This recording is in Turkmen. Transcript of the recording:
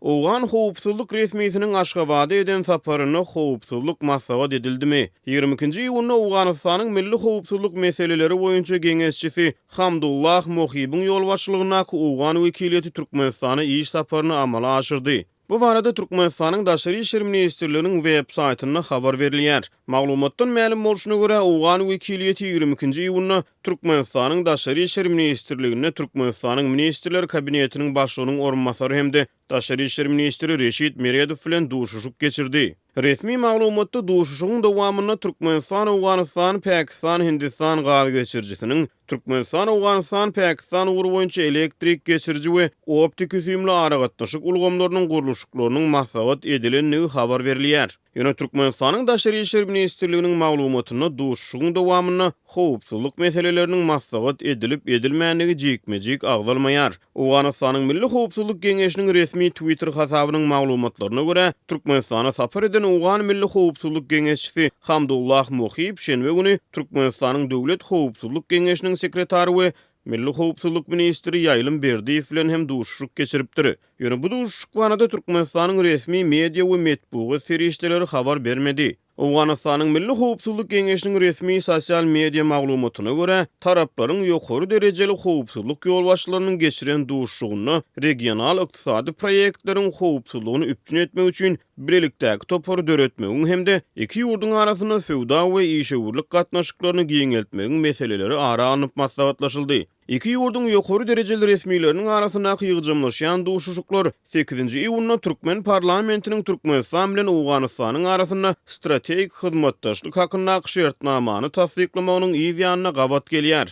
Owgan howpsuzlyk resmisiniň Aşgabada eden saparynda howpsuzlyk maslahat edildimi? 22-nji iýunda Owganystanyň milli howpsuzlyk meseleleri boýunça geňeşçisi Hamdullah Mohibiň ýolbaşçylygyndaky owgan wekiliýeti Türkmenistana iş saparyny amala aşyrdy. Bu barada Türkmenistanyň Daşary işler ministrliginiň web saýtynda habar berilýär. Maglumatdan mälim bolşuna görä, owgan wekiliýeti 22-nji iýunda Türkmenistanyň Daşary işler ministrliginde Türkmenistanyň Ministrler Kabinetiniň Başlygynyň orunbasary hem-de daşary işler ministri Reşit Meredow bilen duşuşyk geçirdi. Resmi maglumatda duşuşygyň dowamynda Türkmenistan-Owganystan, Pakistan-Hindistan gaz geçirijisiniň, Türkmenistan-Owganystan-Pakistan ugry boýunça elektrik geçiriji we optiki-süýümli aragatnaşyk ulgamlarynyň gurluşyklarynyň maslahat edilendigi habar berilýär. Ýöne Türkmenistanyň Daşary işler ministrliginiň maglumatynda duşuşygyň dowamynda howpsuzlyk meseleleriniň maslahat edilip-edilmändigi jikme-jik agzalmaýar. Owganystanyň Milli howpsuzlyk geňeşiniň resmi Twitter hasabynyň maglumatlaryna görä, Türkmenistana sapar eden owgan Milli howpsuzlyk geňeşçisi Hamdullah Mohib şenbe güni Türkmenistanyň Döwlet howpsuzlyk geňeşiniň sekretary we Milli howpsuzlyk ministri Ýaýlym Berdiýew bilen hem duşuşyk geçiripdir. Ýöne bu duşuşyk barada Türkmenistanyň resmi media we metbugat serişdeleri habar bermedi. Owganystanyň Milli howpsuzlyk geňeşiniň resmi sosial media maglumatyna görä, taraplaryň ýokary derejeli howpsuzlyk ýolbaşçylarynyň geçiren duşuşygynda regional ykdysady proýektleriň howpsuzlygyny üpjün etmek üçin bilelikdäki topary döretmegiň hem-de iki ýurduň arasynda söwda we işewürlik gatnaşyklaryny giňeltmegiň meseleleri ara alnyp maslahatlaşyldy. Iki ýurduň ýokary derejeli resmileriniň arasyndaky ýygjamlaşýan duşuşyklar sekizinji iýunda türkmen parlamentiniň Türkmenistan bilen Owganystanyň arasynda strategik hyzmatdaşlyk hakyndaky şertnamany tassyklamagynyň yz ýanyna gabat gelýär.